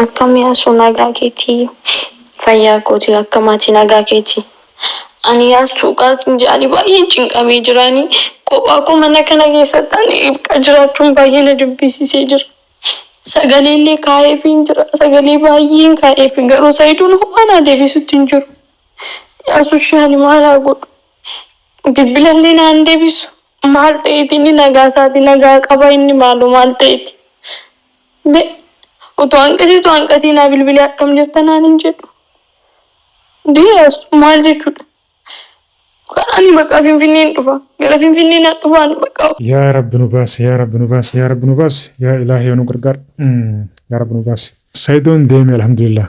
Akkam Yaasuu, nagaa keetii? Fayyaa kooti, akka maatii, nagaa keetii? Ani Yaasuu qaasin jedhanii baay'een cinqamee jiraanii, kophaa koo mana kana keessatti ani jiraachuun baay'ee na jibbisiisee jira. Sagalee illee kaa'eefiin jira. Sagalee baay'een kaa'eefi, garuu Sayiduun homaa naa deebisutti hin jiru. Yaasuu ishee, ani maal haa godhu? Bilbila illee naan deebisu. Maal ta'eeti inni? Nagaa isaati, nagaa qaba inni? Maaloo, maal ta'eeti? Be utuu hanqateetu hanqatee naa bilbilee akkam jirta naan hin jedhu. Deeyaas maal jechuudha? Ani bakka Finfinneen dhufa. Gara Finfinnee naan dhufa ani bakka. Yaa Rabbi nu baasi, yaa Rabbi nu baasi, yaa Rabbi nu baasi, yaa Ilaahii nu gargaar. Yaa Rabbi nu baasi. Sayidoon deeme, alhamdulillah.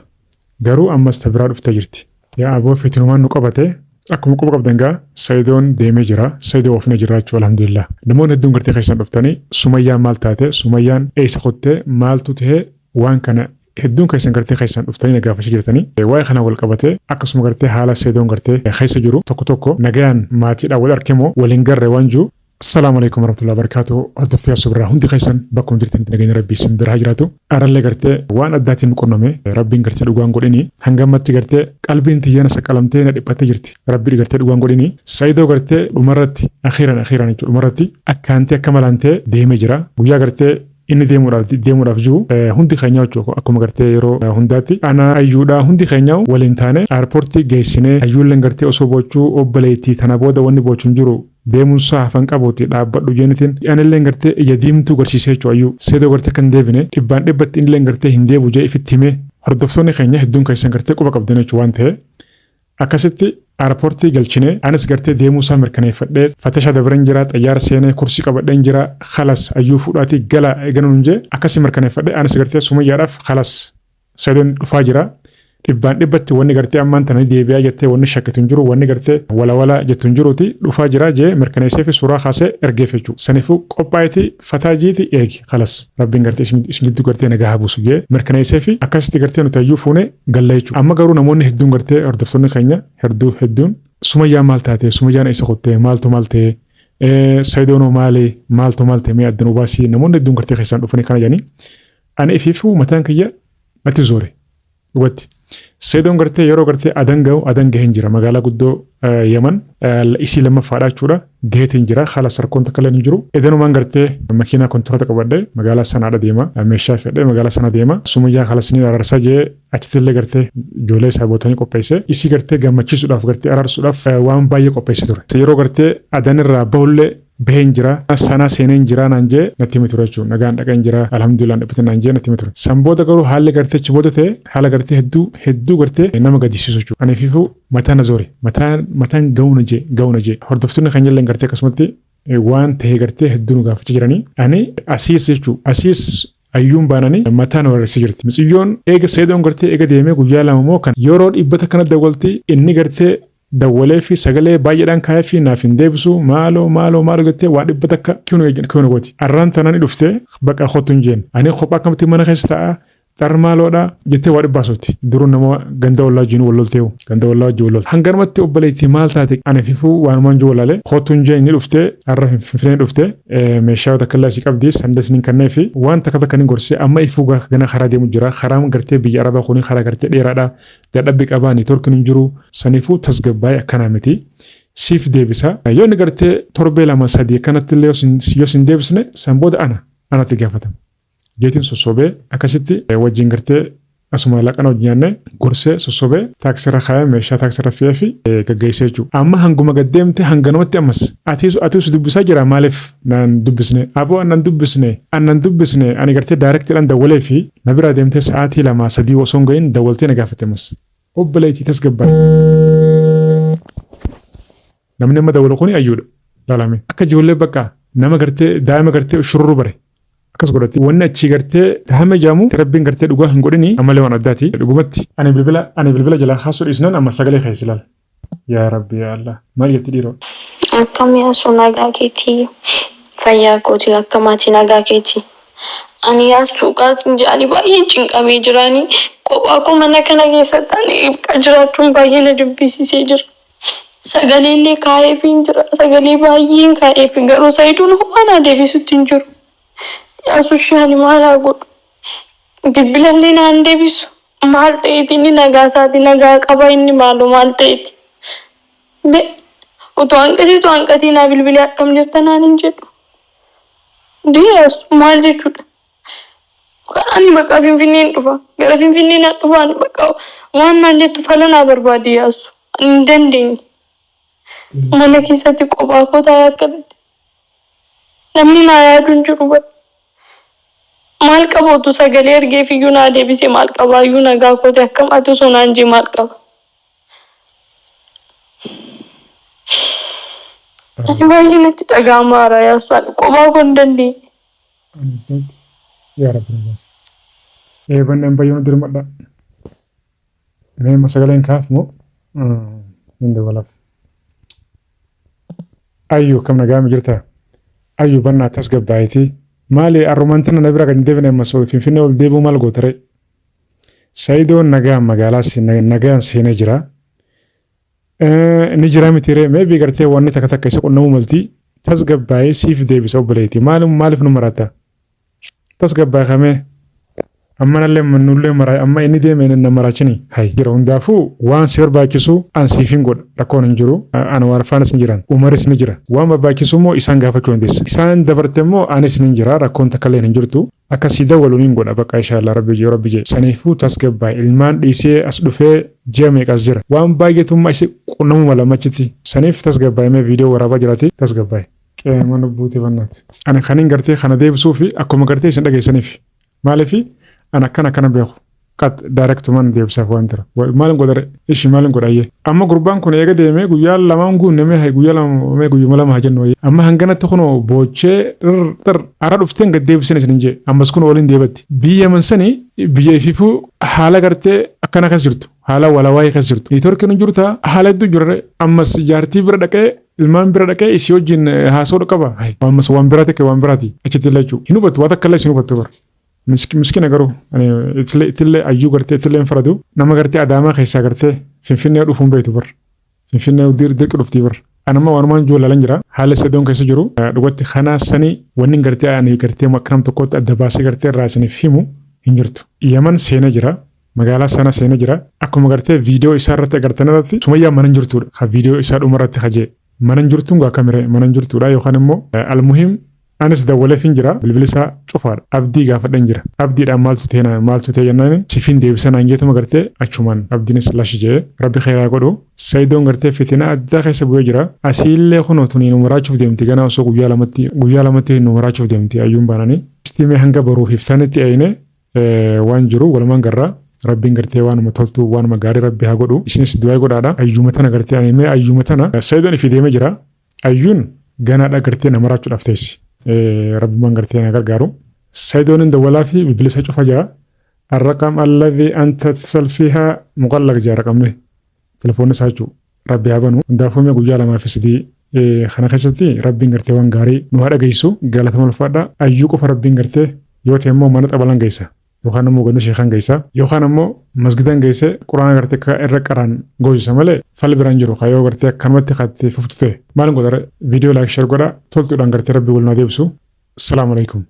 Garuu ammas ta biraa dhuftee jirti. Yaa aboo, fitinumaan nu qabate. Akkuma quba qabdan gaa, Sayidoon deemee jira. Sayidoo oofnee jira jechuudha, alhamdulillah. Namoonni hedduun gartee keessan dhuftanii Sumayyaan maal taate, Sumayyaan eessa kuttee, maaltu ta'e, waan kana hedduun keessan gartee keessan dhuftanii na gaafachaa jirtanii. Waa'ee kana wal qabatee, akkasuma gartee haala Sayidoon gartee keessa jiru tokko tokko, nagayaan maatiidhaan wal arkemoo waliin garre waan jiru. Assalaamu alaikum warahmatullahi wabarakatuh. Hordoftoota Subraa, hundi keessan bakkuma jirtanitti nageenya Rabbii isin bira haa jiraatu. Arallee gartee waan addaatiin nu qunname, Rabbiin gartee dhugaan godhini. Hanga ammatti gartee qalbiin tiyyana saqqalamtee na dhiphattee jirti. Rabbi gartee dhugaan godhini. Sayidoo gartee dhumarratti, akhiiran akhiiran jechuudha, dhumarratti akkaantee akka malantee deemee jira. Guyyaa gartee inni deemuudhaaf jiru, hundi keenya jechuudha, akkuma gartee yeroo hundaatti ana, Ayyuudha, hundi keenya waliin taane airportii geessinee, Ayyuulleen gartee osoo boochuu, obboleettii tana booda wanni boochu hin jiru, deemuunsaa hafan qabuuti dhaabbadhu jeenitiin, anilleen gartee ija diimtuu garsiisee jechuudha. Ayyuu Seedoo gartee kan deebine dhibbaan dhibbatti innilleen gartee hin deebu jee ifitti himee, hordoftoonni keenya hedduun keessan gartee quba qabdan jechuudha. Waan ta'e akkasitti airportii galchinee, anis gartee deemuusaa mirkaneeffadhee, fatashaa dabran jira, xayyaara seenee kursii qabadheen jira, khalas Ayyuu fuudhaatii gala eeganuun jee, akkasii mirkaneeffadhee, anis gartee Sumayyaadhaaf khalas, Sayidoon dhufaa jira. Dhibbaan dhibbatti wanni gartee ammaan tana deebi'aa jettee wanni shakkitu hin jiru, wanni gartee walawala jettu hin jiruuti, dhufaa jira jee mirkaneessee fi suuraa kaasee ergeef jechuudha. Saniifuu qophaa'eeti fataa jiiti eegi, khalas Rabbiin gartee isin gidduu gartee nagaa haa buusu jee mirkaneessee fi akkasitti gartee nuti Ayyuu fuune galla jechuudha. Amma garuu namoonni hedduun gartee hordoftoonni keenya hedduu hedduun Sumayyaan maal taate, Sumayyaan eessa kuttee, maaltu maal ta'e, Sayidoonoo maali, maaltu maal ta'e, mee adda nu baasii, namoonni hedduun gartee keessaan dhufanii kana jedhanii, ani ifiifuu mataan kiyya natti zoore dhugatti. Sayidoon gartee yeroo gartee Adan gahu, Adan gaheen jira, magaalaa guddoo Yaman isii lammaffaadha jechuudha. Gaheetiin jira, haala sarkoon takka illee hin jiru. Edanumaan gartee makiinaa kontiraata qabadhee magaalaa sanaadha deema. Meeshaa fedhee magaalaa sana deema. Sumayyaa haala sinii araarsaa jee achitti illee gartee ijoollee isaa bootanii qopheesse. Isii gartee gammachiisuudhaaf, gartee araarsuudhaaf waan baay'ee qopheesse ture. Yeroo gartee Adan irraa bahullee baheen jira, Sanaa seeneen jira naan jee natti hime ture jechuudha. Nagaan dhaqeen jira, alhamdulillah, dhiphatin naan jee natti hime ture. San booda garuu haalli gartee achi booda ta'e haala gartee hedduu hedduu gartee nama gaddisiisu jechuudha. Ani fiifuu mataa na zoore, mataan mataan ga'uuna jee ga'uuna jee. Hordoftoonni keenya illee gartee akkasumatti waan ta'e gartee hedduu nu gaafachaa jiranii. Ani asiis jechuudha, asiis Ayyuun baananii mataa na warreessee jirti. Miciyyoon eega Sayidoon gartee eega deemee guyyaa 2 moo kan yeroo dhibbata kana dawwalti, inni gartee dawwalee fi sagalee baay'eedhaan kaa'ee fi naaf hin deebisu, maaloo maaloo maaloo jettee waa 100 kiunu gooti. Arraan tanaan ni dhuftee baqa kottu hin jeen. Ani kophaa akkamitti mana keessa taa'aa xar maaloodha jettee waa dhibbaa sooti. Duruu nama ganda ollaa wajjin wal lolteewu. Ganda ollaa wajjin wal lolte. Hanganumatti obboleettii maal taate, ani fifuu waanumaan jiru wallaalee, kottu hin jeen, ni dhuftee har'a Finfinnee dhuftee, meeshaa takka illee asii qabdi sandas ni kennee fi waan takka takka ni gorsee, amma ifuu gana karaa deemu jira. Karaan gartee biyya Arabaa kuni karaa gartee dheeraadha. Dadhabbi qabaa, networkiin hin jiru, saniifuu tasgabbaa'ee akkanaa miti. Siif deebisa. Yoo inni gartee torbee 2 3 akkanatti illee yoo sin deebisne, san booda ana anatti gaafatama. Jeetiin sossobee akkasitti wajjin gartee asuma laqana wajjin nyaannee, gorsee, sossobee, taaksirra kaayee, meeshaa taaksirra fe'ee fi gaggeessee jechuudha. Amma hanguma gad deemte hanganumatti ammas atiis dubbisaa jira, maaliif naan dubbisne aboo, annan dubbisne, annan dubbisne, ani gartee directiidhaan dawwalee fi na biraa deemtee sa'aatii 2 3 osoo hin gahin dawwaltee na gaafatte ammas. Obboleettii, tasgabbaa'e. Namni amma dawwalu kuni Ayyuudha. Laalame. Akka ijoollee bakka nama gartee daa'ima gartee shururuu bare. Akkas godhatti. Wanni achii gartee tahame jaamu, Rabbiin gartee dhugaa hin godhini, ammallee waan addaati. Dhugumatti. Ani bilbila jalaa kaasuu dhiisnan amma sagalee keessa ilaala. Yaa Rabbi, yaa Allah. Maal jetti dhiiroo? Akkam Yaasuu, nagaa keetii? Fayyaa kooti, akka maatii, nagaa keetii? Ani Yaasuu qaasin jedhanii baay'een cinqamee jiraanii, kophaa koo mana kana keessatti ani jiraachuun baay'ee na jibbisiisee jira. Sagalee illee kaa'eefiin jira. Sagalee baay'een kaa'eefi, garuu Sayidoon homaa naa deebisutti hin jiru. Yaasuu ishee, ani maal haa godhu? Bilbilallee naan deebisu. Maal ta'eeti inni nagaa isaati nagaa qaba inni maaloo maal ta'eeti. Be utuu hanqateetu hanqatee naa bilbilee akkam jirta naan hin jedhu. Deeras maal jechuudha. Ani bakka Finfinneen dhufa. Gara Finfinnee naan dhufa ani bakka waan naan jettu fala naa barbaade yaasu. Ani hin dandeenye. Mana keessatti kophaa koo taa'ee akkanatti. Namni naa yaadu hin jiru bara. Maal qaba utuu sagalee ergeef iyyuu naa deebisee maal qaba iyyuu nagaa kooti akkam ati osoo naan jee maal qaba. Ani baay'ee natti dhaga'ama haaraa yaasuu ani kophaa koo hin dandeenye. Yaa Rabbi nu baasi. Ee banneen bayyoo nu dirmadha. Mee amma sagaleen kaaf moo hin dabalaaf. Ayyu akkam nagaa jirta? Ayyu bannaa tasgabbaayitii. Maali arrumaan tana na bira kan hin deebine ammas Finfinnee ol deebi'uu maal goota ree? Sayidoon nagaan magaalaa nagaan seenee jira. Ni jira miti ree maybe gartee wanni takka takka isa qunnamuu malti tasgabbaa'ee siif deebisa obboleetti. Maaliif maaliif nu marata? Tasgabbaa'ee ammanallee nullee mara amma inni deeme na maraachini hay jira hundaafuu waan si barbaachisu an siif hin godha rakkoon hin jiru Anwaar faanas ni jiran Umaris ni jira waan barbaachisu immoo isaan gaafachuu dandeessa isaan dabarte immoo anis ni jira rakkoon takka illee hin jirtu akka si dawwalu niin godha bakka inshallah rabbi jee rabbi jee saniifuu tasgabbaa'e ilmaan dhiisee as dhufee ji'a meeqas jira waan baay'eetummaa isi qunnamuu mala machitti saniif tasgabbaa'e mee viidiyoo waraabaa jiraati tasgabbaa'e. Qeema lubbuuti bannaati. Ani kanin gartee kana deebisuu fi akkuma gartee isin dhageessaniif. Maaliif ani akkana akkana beeku. Qat directumaan deebisaaf waan jira. Maalin godhare? Ishi maalin godhayyee? Amma gurbaan kun eega deemee guyyaa lamaan guunne mee guyyaa lama mee guyyuma lama haa jennu. Amma hanganatti kunoo boochee xir ara dhufteen gad deebisan isin hin jee. Ammas kun waliin deebatti. Biyya mansanii biyya ififuu haala gartee akkana keessa jirtu. Haala walawaayii keessa jirtu. Neetworkiin hin jirtu haala hedduu jirre. Ammas jaartii bira dhaqee ilmaan bira dhaqee isii wajjin haasa'uu qaba. Ammas waan biraa ta'e waan biraati. Achitti illee jechuudha. Hin hubattu waan takka illee isin hubattu bara. Miskina garuu itillee ayyuu gartee itillee hin faradu. Nama gartee Adaamaa keessaa gartee Finfinnee dhufuun beektu bara. Finfinnee dirqi dhuftii bara. Anamma waanumaan jiru laalan jira. Haala Sa'idoon keessa jiru dhugatti kana sanii wanni gartee ani gartee akka nam tokkootti adda baasee gartee irraa isiniif himu hin jirtu. Yaman seenee jira. Magaalaa sana seenee jira. Akkuma gartee viidiyoo isaa irratti agartan irratti Sumayyaa mana hin jirtudha. Ka viidiyoo isaa dhuma irratti kajee. Mana hin jirtuun gaa kamire mana hin jirtudha yookaan immoo almuhim anis dawwaleefin jira bilbilli isaa cufaadha. Abdii gaafadhen jira. Abdiidhaan maaltu ta'e maaltu ta'e jennaan siifin deebisa naan jeetuma gartee achumaan abdiinis lashi jee rabbi kheyraa godhu. Sayidoon gartee fitinaa addaa keessa bu'ee jira. Asiillee kunoo tuni nu maraachuuf deemti ganaa osoo guyyaa lamatti guyyaa lamatti nu maraachuuf deemti ayyuun baananii. Istimee hanga boruuf iftaanitti eeyne waan jiru walumaan garraa rabbiin gartee waanuma toltuu waanuma gaarii rabbi haa godhu isinis du'aa godhaadha ayyuma tana gartee ani mee ayyuma tana Sayidoon ifi deemee jira ayyuun ganaadha gartee na maraachuudhaaf teessi rabbumaan gartee na gargaaru Sayidoon hin dawwalaa fi bilbila isaa cufa jira الرقم الذي أنت تتصل فيها مغلق jaa raqamni telefoonni isaa jechuudha. Rabbi haa banu. Hundaafuu mee guyyaa lamaa fi sadii kana keessatti rabbiin gartee waan gaarii nu haa dhageessu galatama ulfaadha. Ayyuu qofa rabbiin gartee yoo ta'e immoo mana xabalan geessa yookaan immoo ganda sheekan geessa yookaan immoo masgidan geesse quraana gartee akka irra qaraan goosisa malee falli biraan jiru kaayoo gartee akkanumatti kaatti fuftu ta'e maalin godha viidiyoo like share godha toltuudhaan gartee rabbi wal nu deebisu. Assalaamu alaikum.